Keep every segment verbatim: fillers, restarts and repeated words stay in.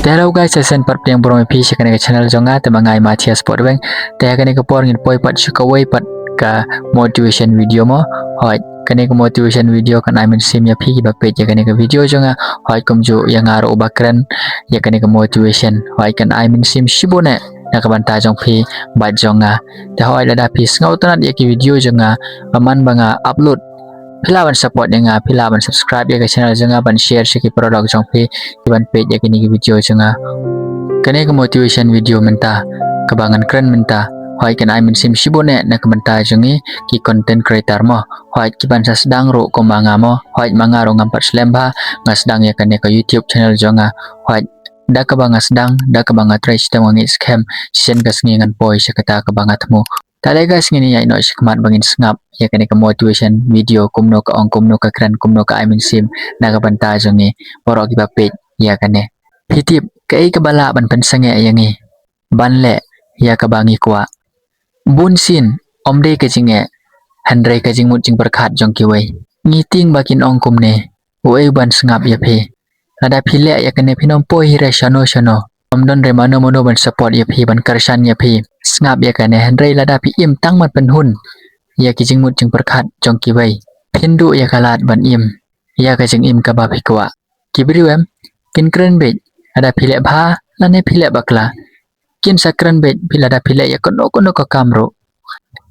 Te hello guys, sa shisien pat pdiang burom ïa phi sha kane ka channel jong nga, te ma nga i Matthias Potweng. Te ha kane ka por ngin poi pat sha kawei pat ka motivation video mo. Hooid, kane ka motivation video kan ai mynsiem ïa phi kiba peit ïa kane ka video jong nga. Hooid, kumjuh ïa nga ruh uba kren ïa kane ka motivation. Hooid, kan ai mynsiem shibun eh na ka bynta jong phi bad jong nga. Te hooid, lada phi sngewtynnat ïa ki video jong nga, ba man ba nga upload, phi lah ban support ïa nga, phi lah ban subscribe ïa ka channel jong nga, ban share sha ki paralok jong phi kiban peit ïa kine ki video jong nga. Kane ka motivation video mynta kaba ngan kren mynta, hooid, kan ai mynsiem shibun eh na ka bynta jong ngi ki content creator mo. Hooid, kiban sa sdang ruh kum ma nga mo. Hooid, ma nga ruh ngam pat slem bha, nga sdang ïa kane ka YouTube channel jong nga. Hooid, da kaba nga sdang, da kaba nga trei, shitom nga ngeit skhem shisien ka sngi ngan poi sha kata kaba nga thmu. Te lei guys, ngin ïaid noh shakhmat ba ngin sngap ïa kane ka motivation video, kumno ka ong, kumno ka kren, kumno ka ai mynsiem na ka bynta jong ngi baroh kiba peit ïa kane. Phi tip kaei kaba lah ban pynsangeh ïa ngi ban leh ïa kaba ngi kwah? Bunsien ym dei ka jingeh, hynrei ka jingmut jingpyrkhat jong kiwei. Ngi tieng ba kin ong kumne, uei ban sngap ïa phi? Lada phi leh ïa kane phin ym poi hi re shano shano. Ym don re mano mano ban support ïa phi, ban kyrshan ïa phi. Sngap ïa kane, hynrei lada phi im tang ban pynhun ïa ki jingmut jingpyrkhat jong kiwei, phin duh ïa ka lad ban im ïa ka jingim kaba phi kwah. Ki briew em, kin kren beit lada phi leh bha lane phi leh bakla. Kin sa kren beit phi lada phi leh ïa kano kano ka kam ruh.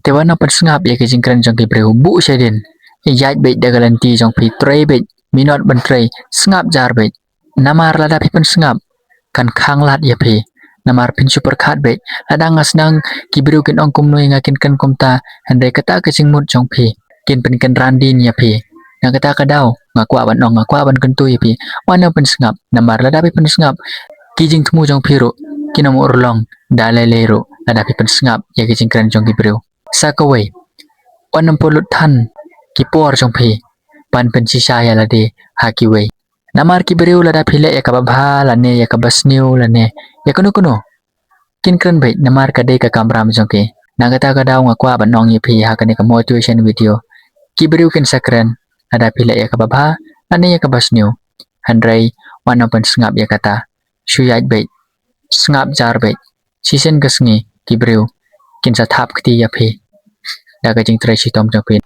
Te wat nang pynsngap ïa ki jingkren jong ki briew, buh shadien. Ïaid beit da ka lynti jong phi, trei beit, minot ban trei, sngap jar beit. Namar lada phi pynsngap, kan khanglad ïa phi. Namar phin shu pyrkhat beit, lada nga sdang ki briew kin ong kumno ïa nga, kin kren kumta, hynrei kata ka jingmut jong phi kin pynkynran dien ïa phi. Na kata ka daw nga kwah ban ong, nga kwah ban kyntu ïa phi, wat nang pynsngap. Namar lada phi pynsngap, ki jingthmu jong phi ruh kin ym urlong da lei lei ruh lada phi pynsngap ïa ki jingkren jong ki briew. Sa kawei, wat nang pynlut than ki por jong phi ban pynshisha ïa lade ha kiwei. Namar ki briew, lada phi leh ïa kaba bha lane ïa kaba sniew lane ïa kano kano, kin kren beit namar ka dei ka kamram jong ki. Na kata ka daw nga kwah ban ong ïa phi ha kane ka motivation video, ki briew kin sa kren lada phi leh ïa kaba bha lane ïa kaba sniew. Hynrei wat nang pynsngap ïa kata. Shu ïaid beit, sngap jar beit. Shisien ka sngi ki briew kin sa thap kti ïa phi da ka jingtrei shitom jong phi.